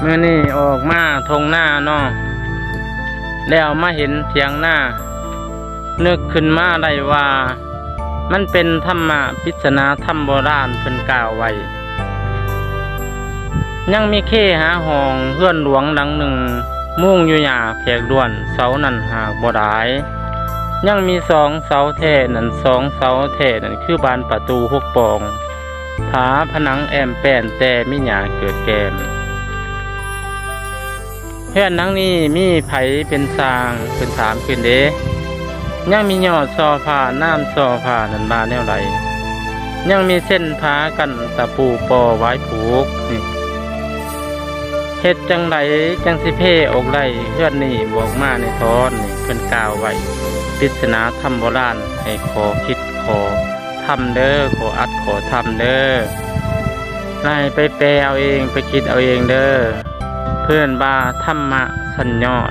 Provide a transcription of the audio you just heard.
ມື້ນີ້ອອກມາທົ່ງນາເນາະ ແລ້ວມາເຫັນຖຽງນາ ນຶກຂຶ້ນມາໄດ້ວ່າ ມັນເປັນທຳມະປິດສະໜາທຳໂບລານເພິ່ນກ່າວໄວ້. ຍັງມີເຄຫາຫ້ອງເຮືອນຫຼວງຫຼັງໜຶ່ງ ມຸງຢູ່ຫຍ້າແພກດ້ວນ ເສົານັ້ນຫາກບໍ່ຫຼາຍ. ຍັງມີສອງເສົາແທ້ນັ້ນ ສອງເສົາແທ້ນັ້ນ ຄືບານປະຕູຫົກປ່ອງ ຝາຜະໜັງແອ້ມແປ້ນ ແຕ່ມີຫຍ້າເກີດແກ້ມ. ເຮືອນຫຼັງນີ້ມີໃຜເປັນຊ່າງ? ເພິ່ນຖາມຂຶ້ນເດ. ຍັງມີຍອດຊໍພາ ນາມຊໍພານັ້ນວ່າແນວໃດ? ຍັງມີເຊັ່ນພາກັນຕະປູປໍວາຍຜູກ. ເຮັດຈັ່ງໃດຈັ່ງຊິເພອອກໄດ້ເຮືອນນີ້? ບອກມາແດ່ທອນ. ເພິ່ນກ່າວໄວ້ ປິດສະໜາທຳໂບລານ ໃຫ້ຂໍຄິດຂໍທຳເດີ ຂໍອັດຂໍທຳເດີ ແລ້ວໃຫ້ໄປແປເອົາເອງ ໄປຄິດເອົາເອງເດີ. ເພິ່ນວ່າທຳມະຊັ້ນຍອດ